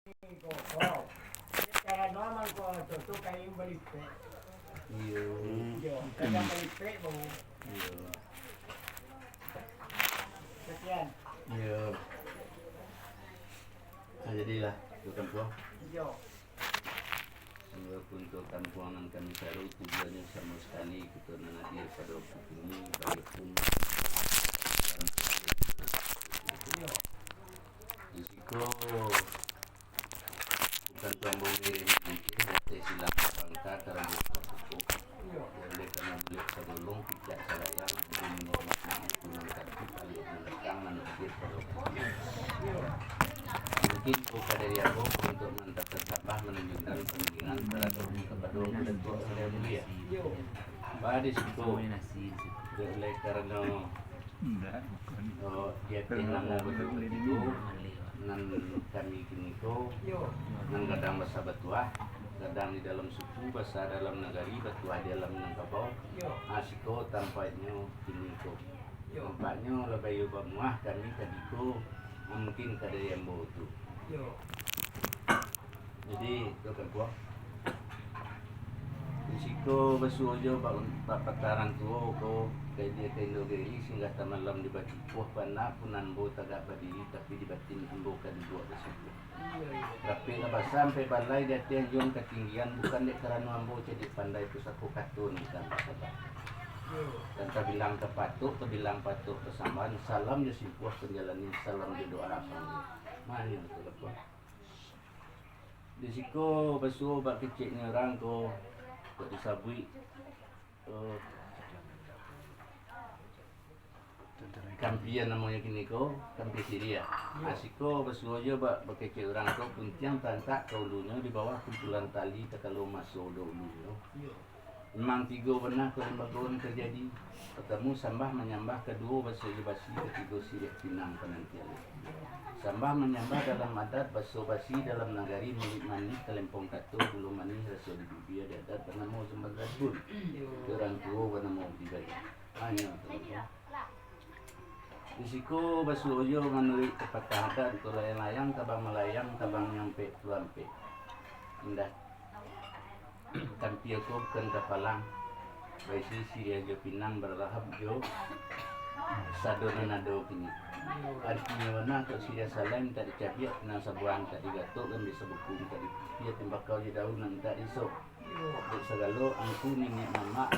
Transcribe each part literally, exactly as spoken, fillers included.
Iyo. Iyo, kadang balipek baru. Iyo. Sekian. Iyo. Nah, jadilah, Tuan Puang. Iyo. Walaupun Tuan Puang nan kami taruih, tujuannyo samo sakali kito nan hadir pado wakatu kini, bagiapun Iyo. Di siko bukan tuan bongeri mungkin, dari silang bangka, karano cukup. Iyo. Oleh karano bulik sagolong, picak salayang, bumi nikmat, kunang kaki, balik mendatang, manusia pada waktu. Iyo. Mungkin ko ka dari ambo untuak mandatangkan sambah, manunjuakkan pangiringan taradok kapado Datuak Sariah Mulia. Iyo. Ba di siko, oleh karano Oh, di ateh namo baduo tu, nan kami kiniko, nan gadang basa batuah, gadang di dalam suku, basa dalam nagari, batuah di alam Minangkabau. Ah, siko tampaiknyo kiniko. Tampaknyo lah bayo bamuah kami tadi ko, ah, mungkin ka dari ambo tu. Jadi, Tuan Puang, di siko basuo jo bak, bak pataran tuo ko, ka dia ka Indragiri, singgah tamalam di Bacukuah, bana pun ambo tagak badiri, tapi di batin ambo ka duduak basuo. Iyo, iyo. Rapek lah basa sampai balai di ateh anjuang katinggian, bukan dek karano ambo cadiak pandai pusako kato nan ka ambo sabak. Iyo. Dan tabilang tapatuik, tabilang patuik pasambahan, salam jo simpuah panjalanian, salam jo doa panggia. Mano tu, Tuan Puang? Di siko basuo bak keceknyo urang ko, kok disabuik, eh, kampia namonyo kiniko, kampia siriah. Nah, siko basuo jo bak, bak kecek urang ko, puntiang taangkek ka ulunyo di bawah kumpulan tali takalo maso daulunyo. Memang tigo bana kalimbagoan tajadi. Partamo, sambah manyambah, kaduo, baso jo basi, katigo, siriah pinang panantian. Sambah manyambah dalam adat, baso basi dalam nagari, mulik manih talempong kato, gulo manih raso di bibia, di adat banamo sambaga bun, di urang tuo banamo budi bana. Hanyo tu. Di siko basuo jo manuruik papatah adat ko, layang-layang tabang malayang, tabang nyampek puluah ampek. Indak. Kampia ko bukan kapalang, baisi siriah jo pinang, baralahap jo sado nan ado kini. Aratinyo bana, kok siriah salai mintak dicabiak, pinang sabuah mintak digatok, gambia sabuku mintak dipipia, tembakau jo daun mintak diisok. Dek sagalo angku niniak mamak,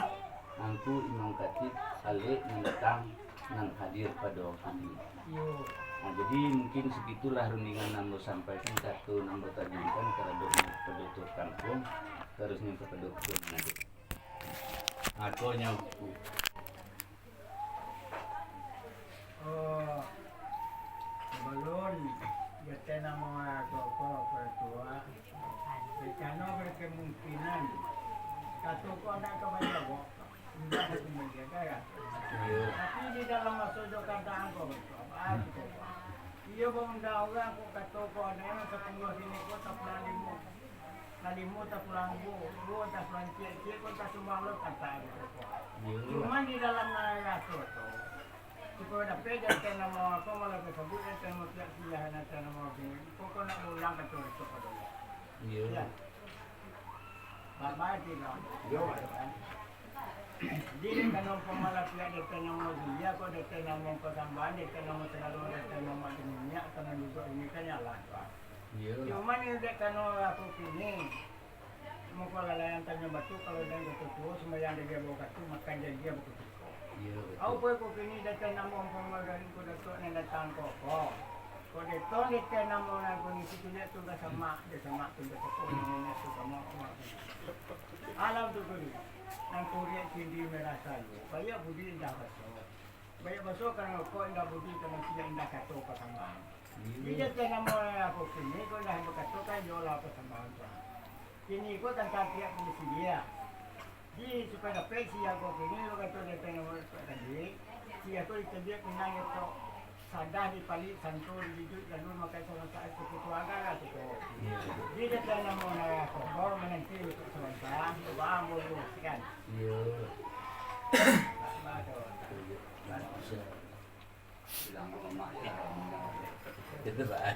angku imam khatib, alek nan datang, nan hadir pado wakatu kini. Nah, jadi mungkin sagitulah rundingan nan ambo sampaikan, kato nan ambo tajunkan taradok pado Tuan Puang, tarusnyo kapado Tuan Manado. Akonyo. Oh, sabalun jateh namo ko, ko, ko, ketua, Dek karano bakemungkinan, kato ko ndak ka bajawab, indak ka kumbalikan, kan? Iyo. Tapi di dalam maso jo kaadaan ko, batua, batua. Iyo, baundang urang ko, kato ko, ado nan sapuluah kini ko, tapulang limo. Nan limo tapulang duo, duo tapulang ciek, ciek ko tasumbang lo, kato ko. Iyo. Cuman di dalam naraso tu, Supayo dapek jateh namo ko, malah tasabuik jateh namo pihak siriah, jateh namo kini. Ko, ko nak baulang kato esok pado Allah. Iyo. Iyo. Bak-bak ti lah. Iyo. Jadi, dek karano umpamo lah pihak jateh namo siriah, ko jateh namo pasambahan, jateh namo sagalo, jateh namo minyak, atau nan duduak ini kan, yo Allah tu. Iyo. Cuman dek karano aku kini, Mangko lah layang tanyo batu, kalau den kato tuo, sumbayang di dia bawah katu, makan di dia bakutiko. Iyo, batua. Au pulo ko kini, jateh namo umpamo dari ko Datuak nan datang ko, ko. Ko detong jateh namo nan ko ngisi tu, liek tu ka samak, di samak tu, di samak tu, di samak tu. Alam tu kini, nan kuriak cindi merah salu, baiak budi indak baso. Baiak baso karano ko indak budi, karano tidak indak kato pasambahan. Iyo. Jadi, jateh namo aku kini, ko indak bakato kan, yo lah pasambahan tu. Kini ko kan tapiak kini siriah. Jadi, supayo dapek siriah ko kini, lo kato jateh namo ko tadi, siriah ko ditabiak pinang itu. Sadah dipalik, santo dijujuik, lalu makan sama-sama sekutu agak lah tu ko. Iyo. Jadi, jateh namo ko, ko mananti untuk sabanta, bang, boleh, kan? Iyo. Bah, bah, tu. Iyo. Bah, tu. Bilang ke mamak, ya. Itu, Pak.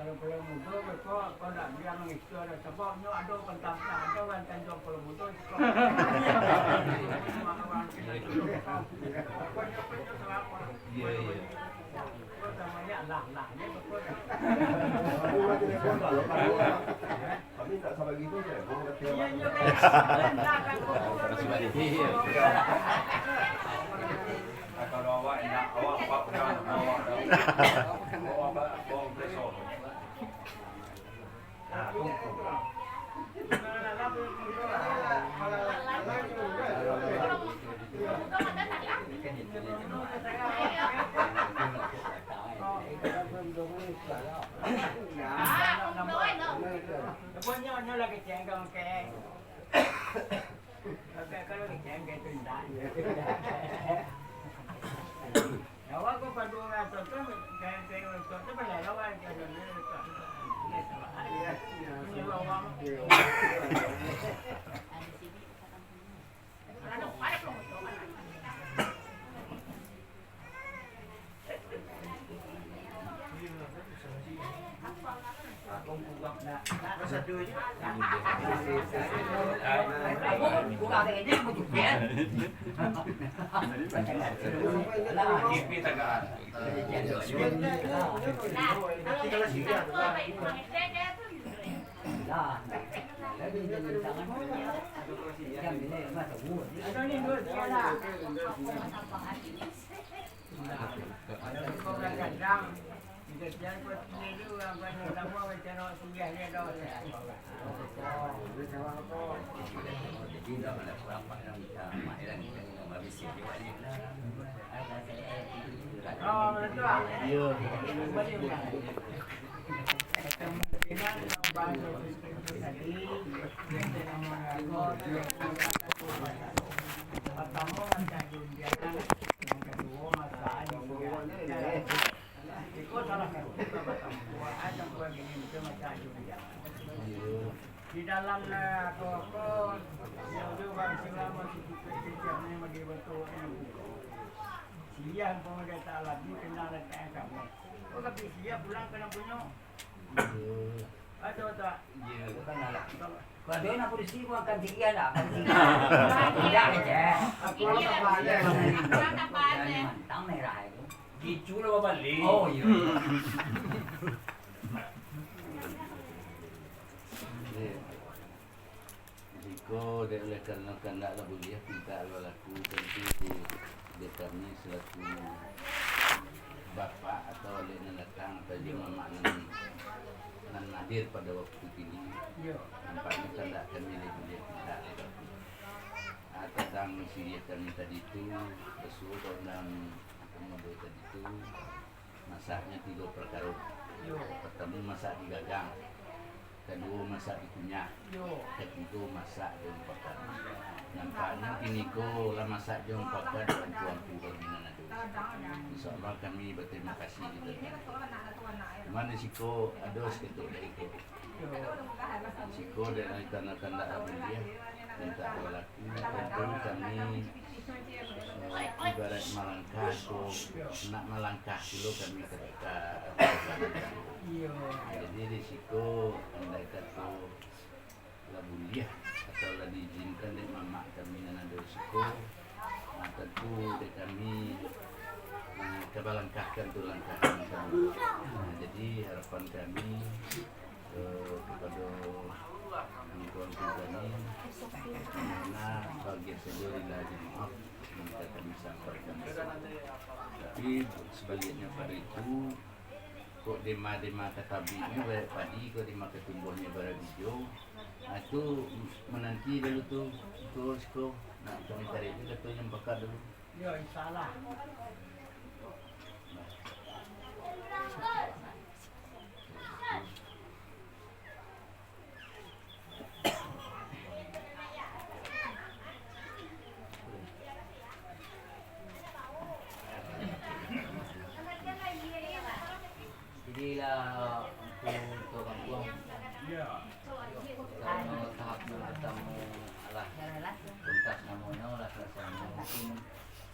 Kalau pulau mudo, kau, kau nak biar mangikut ada sebab nyo ado pentang-pentang, ado kan tanjong pulau mudo, kau. Iya, iya. Kau namanya lah, lah, ni betul. Aku nanti telepon kalau, kalau Tapi tak sabar gitu je, gua ngerti. Iya, iya, iya. Kalau awak nak, awak apa pegang awak dah. Awak apa, bawang preso. Nah, tu. Nyo, nyo lah kecek kau, kek. Kau, kau lah kecek, kek, tu indak. Nyawa kau padu urang tu, tu, kek, kek, tu, tu, bala lawan, kek, tu, tu, tu. Ini lawan. Di dalam, eh, ko, ko, yo, jo, bang, selama tu, tu, tu, tu, memang dia betul, eh. Siang pun dia tak lagi kenal dengan kamu. Ko, tapi siang pulang kena punyo. Ada tak? Iya. Ko, Kalau nak polisi, buangkan cikian lah, polisi. Tidak, kecek. Ini lah, polisi. Mantap, Pak. Mantap, merah itu. Kicu lah babalik. Oh, iya. Jiko dek oleh karano kandak lah buliah, pintak lah balaku, tantu dek kami salaku bapak atau alek nan datang, atau jo mamak nan, nan hadir pado wakatu kini, nampaknyo kandak kami lah buliah, pintak lah balaku. Ah, tantang siriah kami tadi tu, basuo ka undang komodo tadi tu, masaknyo tigo parkaro. Yo. Partamo masak di gagang, kaduo masak di kunyah, yo, katigo masak di umpakan. Nampaknyo kiniko lah masak di umpakan, ampu-ampu kami nan ado. Insya Allah kami batarimo kasih di Tuhan. Cuman di siko ado saketek dari ko. Siko dek nan kandak-kandak lah buliah, pintak balaku, tantu kami, eh, ibarat malangkah ko, nak malangkah pulo kami ka, ka, jadi di siko andai kato lah buliah atau lah diizinkan dek mamak kami nan ado di siko, ah, tantu dek kami, ah, ka balangkahkan tu langkah nan kaduo. Nah, jadi harapan kami, eh, kapado angku-angku kami, mana bagian sajo rila jo maaf nan ka kami sampaikan. Tapi sabaliaknyo pado itu, kok dema-dema ka tabiknyo baraik padi, kok dema ka tumbuahnyo baraik ijo, ah, tu mananti dulu tu, tu siko nak kami tarik tu, kato nan pakat dulu. Yo, insya Allah. Jadi lah, untuk, untuk kampuang, karano tahap nan partamo alah tuntas namonyo, lah salasai namonyo, mungkin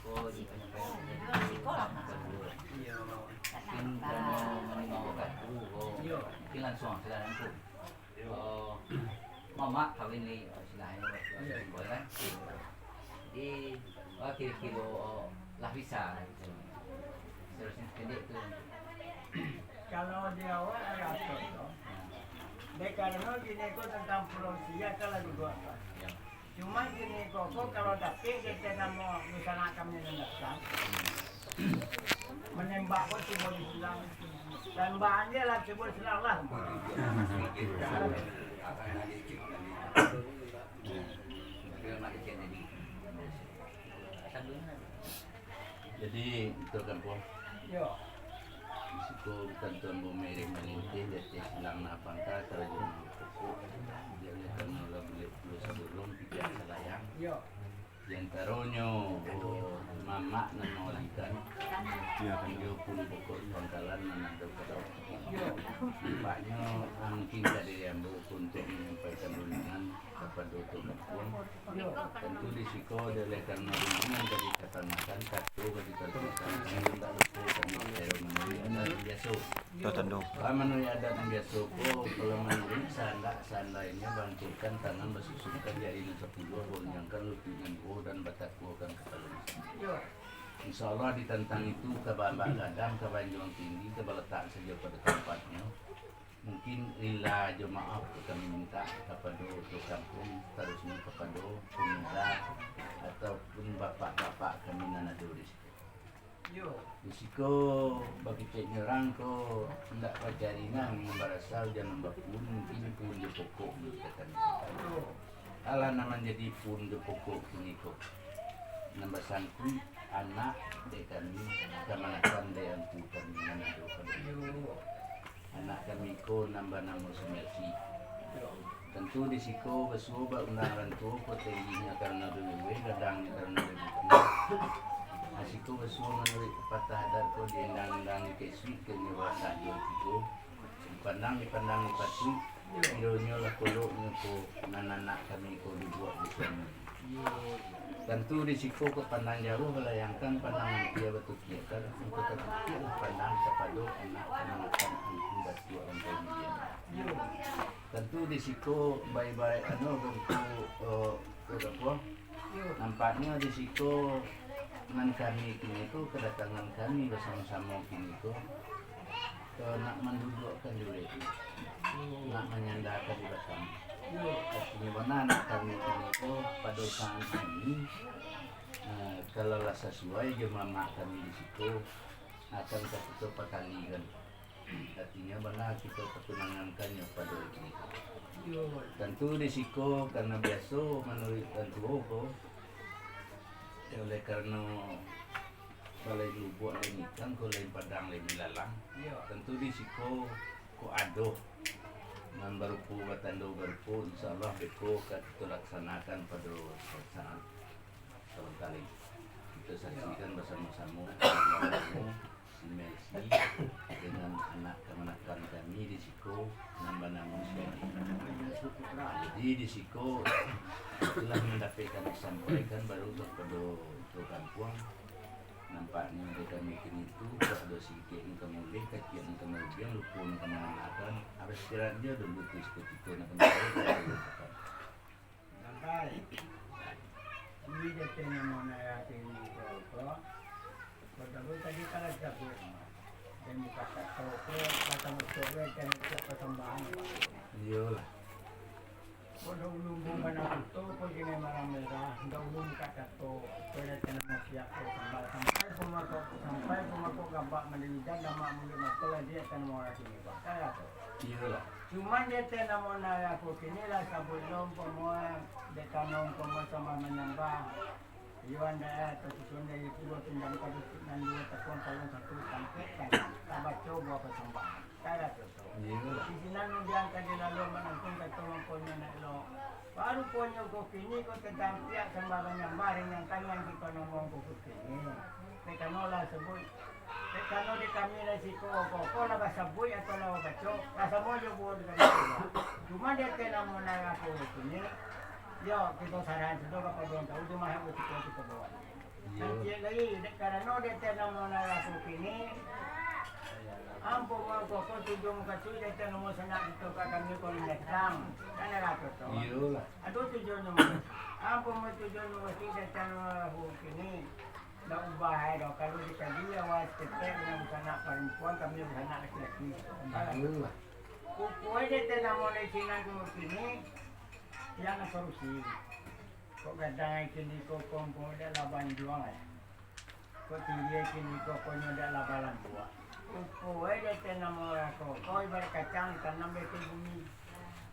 ko di panyampaian tahap nan kaduo. Mungkin karano manarimo wakatu, ko mungkin lansuang silakan tu. Oh, mamak kawin ni, oh, silahan, oh, simbol kan. Jadi, oh, kiro-kiro, oh, lah bisa lah gitu. Saharusnyo pendek tu. Kalau di awal agak atur tu. Dek karano kini ko tantang promosi, ya, kalau di gua, Pak. Ya. Cuma kini ko, ko kalau dapek kito namo misalnya kami nan datang, manembak ko tibo di silang. Tembakan je lah tibo di silang lah. Jadi, itu kan, Pong. Yo. Di siko bukan tu ambo mereh malinteh, di ateh silang nan pangka, karajo nan pokok. Jadi, oleh karano lah buliah pulo sabalun, pijak salayang. Yo. Di antaronyo, oh, mamak nan mawalikan, iyo, pun pokok pangkalan nan ado pado. Yo. Nampaknyo, ah, mungkin ka dari ambo untuak manyampaikan rundiangan kapado tu kampuang. Tantu di siko, oleh karano rundiangan ka ditangakan, kato ka ditangakan, kami indak lupo kami manuruik adat nan biaso. Yo, tantu. Ba manuruik adat nan biaso ko, kalau manuruik saandak-saandainyo bancekkan tangan, basusukan jari nan sapuluah, baunjangkan lutuik nan duo, dan batakuakan kapalo nan sapuluah. Yo. Insya Allah, di tantang itu, ka baambak gadang, ka baanjuang tinggi, ka balatak sajo pado tampatnyo. Mungkin rila jo maaf ka kami mintak kapado urang kampuang, satarusnyo kapado pamuda ataupun bapak-bapak kami nan ado di siko. Yo. Di siko, bakeceknyo urang ko, indak pacari nan barasal jan nan bapuun, mungkin puun jo pokok, ka kami mintak. Yo. Alah nan manjadi puun jo pokok kiniko, nan basangkuik anak dek kami, kamanakan dek angku kami nan ado pado. Anak kami ko nan banamo Sumersi. Tantu di siko basuo bak undang urang tuo ko, tengginyo karano duwe, gadangnyo karano duwe. Nah, siko basuo manuruik papatah adat ko, diendang-endang dikasuik, ka inyo basajo tigo. Dipandang, dipandang, dipasuik, kironyo lah koloknyo ko, nan anak kami ko dibuek di sinan. Tantu di siko kok pandang jauah, balayangkan pandang ampia batukiakkan, angku tatukiaklah pandang kapado anak kamanakan angku Datuak Rantau Biliang. Tantu di siko baibaik anu, angku, eh, angku apo? Nampaknyo di siko nan kami kini ko, kadatangan kami basamo-samo kini ko, eh, nak manduduakkan diri, nak manyandakan basamo. Artinyo bana anak kami kini ko pado saat ini, eh, kalau lah sasuai jo mamak kami di siko, akan ka kito pakalikan. Artinyo bana kito patunangannyo pado kini ko. Tantu di siko karano biaso manuruik urang tuo ko, oleh karano Balai lubuak lain ikang ko, lain padang lain ilalang. Iyo. Tantu di siko ko ado nan barupo, batando barupo, insya Allah beko ka kito laksanakan pado saat sabanta lai. Kito saksikan basamo-samo si Melsi dengan anak kamanakan kami di siko nan banamo si Adi. Jadi di siko itulah nan dapek kami sampaikan baru kapado Tuan Kampuang. Nampaknyo dek kami kini tu, kok ado sikik nan ka mulih, kaciak nan ka marubiang, lupo nan ka manganakan, harus istirahat jo dulu tu sakutiko nak kami tahu. Sampai. Ini dek namo naya kini ko, ko. Ko tahu tadi kalau sabuik. Dan buka kato ko, kata musuh ko, dan buka pasambahan. Iyolah. Ko dahulu bumbung bana kuto, ko kini malam merah, dahulu buka kato, ko dah tanah siap ko sambal, sampai pun mako, sampai pun mako gabak maliujan, damak muluik mato, lah diak tanah murah kini, bakal lah tu. Iyolah. Cuman diak tanah murah ko kini lah sabuik lo, umpamo, dek tanah umpamo sambal manyambah. Iyo, andai, eh, tasusun dari pulo pindang ka dusuak nan duo, takuang kalun satu tangkek, kan, tabaco buah pasambahan. Kara tu. Iyolah. Di sinan undian ka dilaluan manangkung kato mangkonyo nak elok. Baru ponyo ko kini ko tatampiak sambah banyambah ringan tangan kito namo ko kini. Dek kano lah sabuik. Dek kano di kami lah siko ko, ko lah basabuik atau lah babaco, lah samo jo buah di kami. Cuma dek te namo nara ko kini, yo, kito sarahan sudah ka paduan tahu, cuma hak basiko kito bawa. Iyo. Nan ciek lai, dek karano dek te namo nara ko kini, ampo mangko ko tujuah mukasuik dek te namo sanak kito ka kami ko datang. Kan nara ko tu. Iyolah. Aduh, tujuah namo. Ampo mo tujuah mukasuik dek te namo nara ko kini. Ndak ubah ai doh, kalau dikaji awal saketek dengan basanak parampuan, kami basanak laki-laki. Iyolah. Uku ai dek te namo nara sinan ko kini, yang korusi. Kok gadang ai kini ko, kok ampo dek lah banjuang ai. Kok tinggi ai kini ko, kok nyo dek lah balambuak. Uku ai dek te namo ko, ko ibarat kacang ditanam di ateh bumi.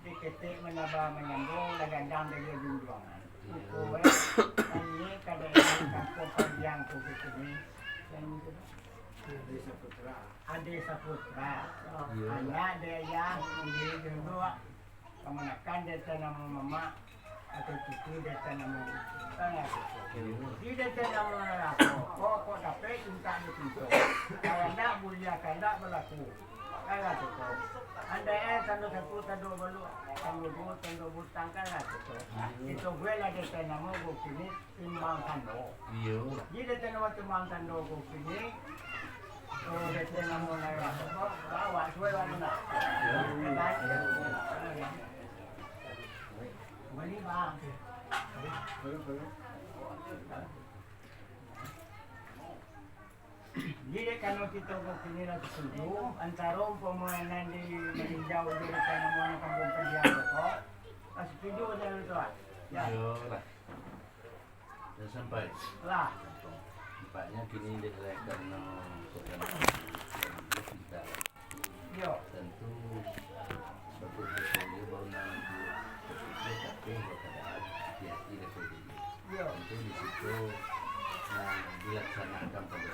Diketek manaba manyambo, lah gadang dari junjuangan. Uku ai, kami ka daerah Kampuang Pandiang ko kini. Yang itu, Ade Saputra. Ade Saputra. Iyo. Anak dek ayah, sendiri dulu. Kamanakan dek te namo mamak, atau cucu dek te namo cucu. Kan lah tu. Iyo. Di dek te namo nara ko, ko, kok dapek cinta di pintu. Kalau ndak buliah, kalau ndak balaku. Kan lah tu. Andai eh, tando satu, tando balu, tando duo, tando butang, kan lah tu. Iyo. Itu gue lah dek te namo gue kini. Timbang tando. Iyo. Jadi, dek te namo timbang tando ko kini, oh, dek te namo nara ko, bawa suai wak ndak? Iyo. Bali, Bang. Jadi, dek kano kito ko kini lah satuju, antaro umpamo nan di Maninjau jo dek te namo nan Kampuang Pandiang ko, lah satuju jo itu, ah. Ya. Iyolah. Lah sampai. Lah. Nampaknyo kini dek lai karano kok dalam kita lah. Iyo. Tantu bagus batua baru nan tu, tapi bakadaan hati-hati lah ko jadi. Iyo. Tantu di siko, nah, dilaksanakan pado.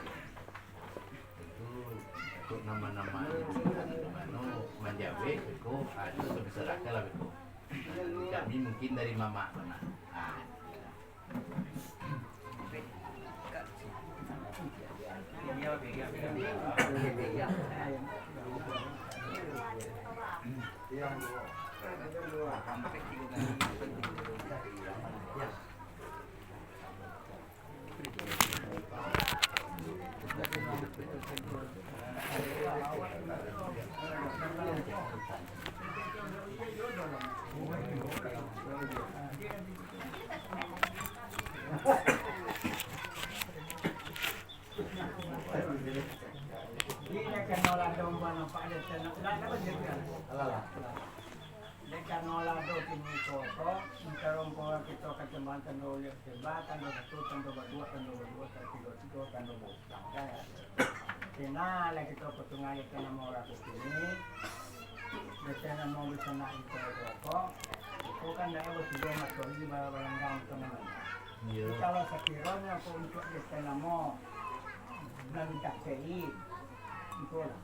Tantu kok nama-nama itu di mano manjawek beko, ah, itu terserahkan lah beko. Kami mungkin dari mamak ko nah. Ah. Ini kan orang domba nampak dia tenang. Alah, alah. Dek karano lah do kini ko, ko, mangkarongko kito ka tembang tando ulek tembang, tando satu, tando baduo, tando baduo, tando tigo, tigo, tando bautang, kan? Kena lah kito potong aja ka namo urang ko kini. Biaso namo biaso nak kito ko, ko. Ko kan dah basudah mato di ba-, balanggang teman. Iyo. Kalau sakironyo ko untuak biaso namo nan takei, iko lah.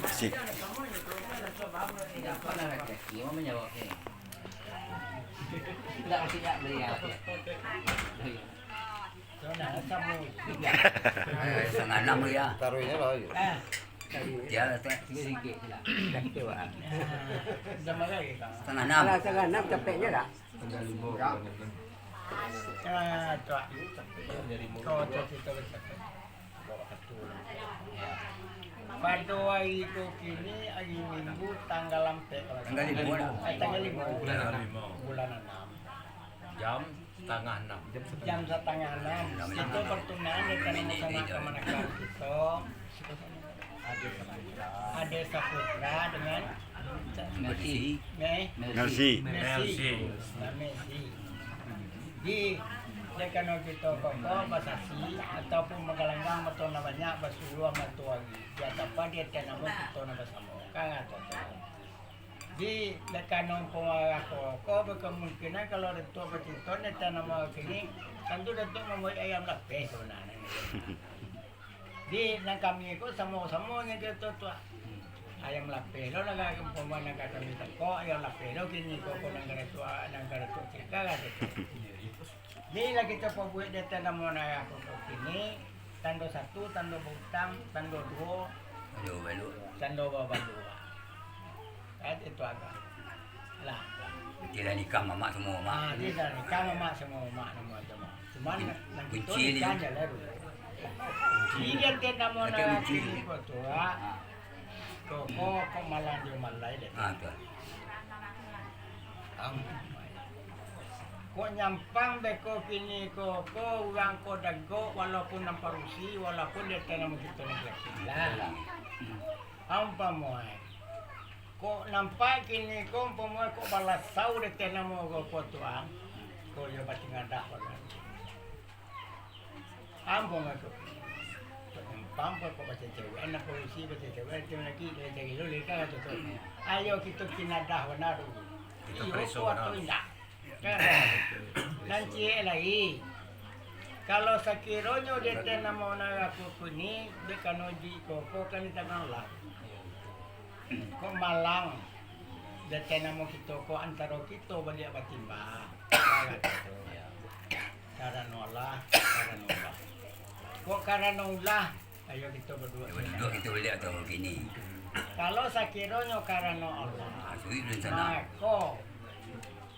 Asik. Setengah enam ya. Taruhnya lah, ya. Dia letak sikit lah. Setengah enam. Alah, setengah enam capeknya dah. Ah, tu ah. Kau tu cerita betul. Pado ari ko kini, ari Minggu, tanggal ampek, kalau Tanggal limo lah. Eh, tanggal limo. Bulan anam. Bulan anam. Jam setangah anam. Jam setangah anam. Kito batunangan dek kamanakan kito. Ade Saputra dengan Mercy. Mercy. Mercy. Nah, Mercy. Di, dek karano kito koko basasi ataupun bagalanggang mato nan banyak, basuluah matoari. Di ateh padi, di ateh namo kito nan basamo. Kan, ado tu. Di, dek karano umpamo ko, ko bakemungkinan kalau Datuak bacarito di ateh namo kini, tantu Datuak mambuek ayam lapeh sabananyo. Di, nan kami ko samo-samo nyo kito tu, ah. Ayam lapeh lo nan ka, umpamo nan ka kami tangkok, ayam lapeh lo kini ko, ko nan ka Datuak, nan ka Datuak cakap lah tu. Di, lah kito pabuek di ateh namo nan ko kini, tando satu, tando bautang, tando duo, Tando babalua. Tando babalua. Kan itu agak. Lah. Jadi lah nikah mamak samo mamak. Ah, jadi lah nikah mamak samo mamak namo aja mah. Cuman Kun-, nan kito kunci ni. Nikah aja lah dulu. Kunci. Ini dia, dia namo Ada nak kunci. Kunci ko tu, ah. Ah. Ko, ko, ko malang dia malai deh. Ah, tu. Am-, kok nyampang beko kini ko, ko urang ko dagok, walaupun nan parusi, walaupun dia tanam kito nan kecil lah. Umpamo, eh. Kok nampak kini ko, umpamo, eh, kok balasau di ateh namo ko, ko tu, ah. Ko iyo batingadah ko. Ampun, ko. Kok nyampang, kok, kok bacewek, anak polisi bacewek, tu lagi, dia cari lo, leka, tu, tu. Ayo, kito tinadah bana tu. Kito Iyo, pereso kuat bana. Tu indak. Kan? Nan ciek lai. Kalau sakironyo di ateh namo nan aku kuni, dek kano ji koko kan di tangan lah. Kok malang, di ateh namo kito ko antaro kito baliak batimbang. Karano Allah, karano Allah. Kok karano Allah, ayo kito baduo. Yo, baduo kito baliak tu kini. Kalau sakironyo karano Allah, Ah, sulit rencana. Mako,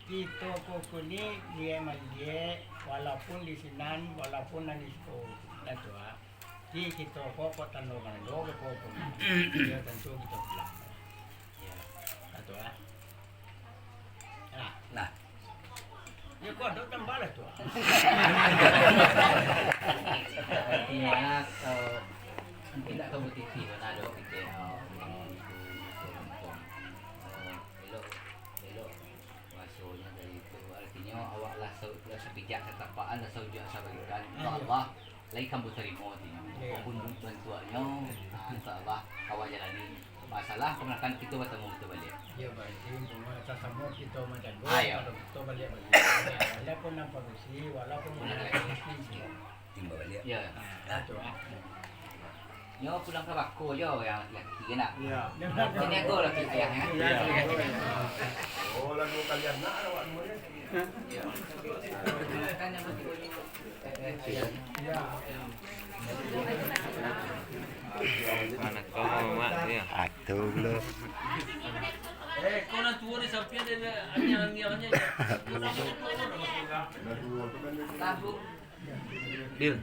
kito ko kuni, dia maliek, walaupun di sinan, walaupun nan di siko. Dah tu, ah. Di kito ko, ko tando mando, ko, ko, ko. Yo, tantu kito pulang. Yo. Dah tu, ah. Nah. Nah. Yo, ko ado tambah lah tu, ah. Artinyo, eh, mungkin tak tahu tipi mana ado kito, eh, eh, elok, elok. Rasonyo dari itu, artinyo awak lah sa-, lah sapijak satapaan, lah saujuak sabalikan. Ah, Insya Allah, lai ka ambo tarimo artinyo. Iyo. Apapun bantuaknyo, ah, insya Allah, awak jalani. Masalah kamanakan kito batamu kito baliak. Iyo, baik. Jadi, umpamo sasamo kito manjago, Ah, iyo. Kalau kito baliak-baliak. Walaupun nan padusi, walaupun Benar. Nan padusi. Iyo. Timbal baliak. Iyo. Ah, tu, ah. Nyo pulang ka bako jo yang laki-laki kan, nak? Iyo. Sini aku laki ayah, kan? Iyo. Oh, lagu kalian nak awak dua ni. Iyo. Kan yang betul ni. Iyo. Mana kau, Mak, ni? Atuh lo. Eh, kau nan tuo di sampiang dia, dia anyang-anyang je. Deal.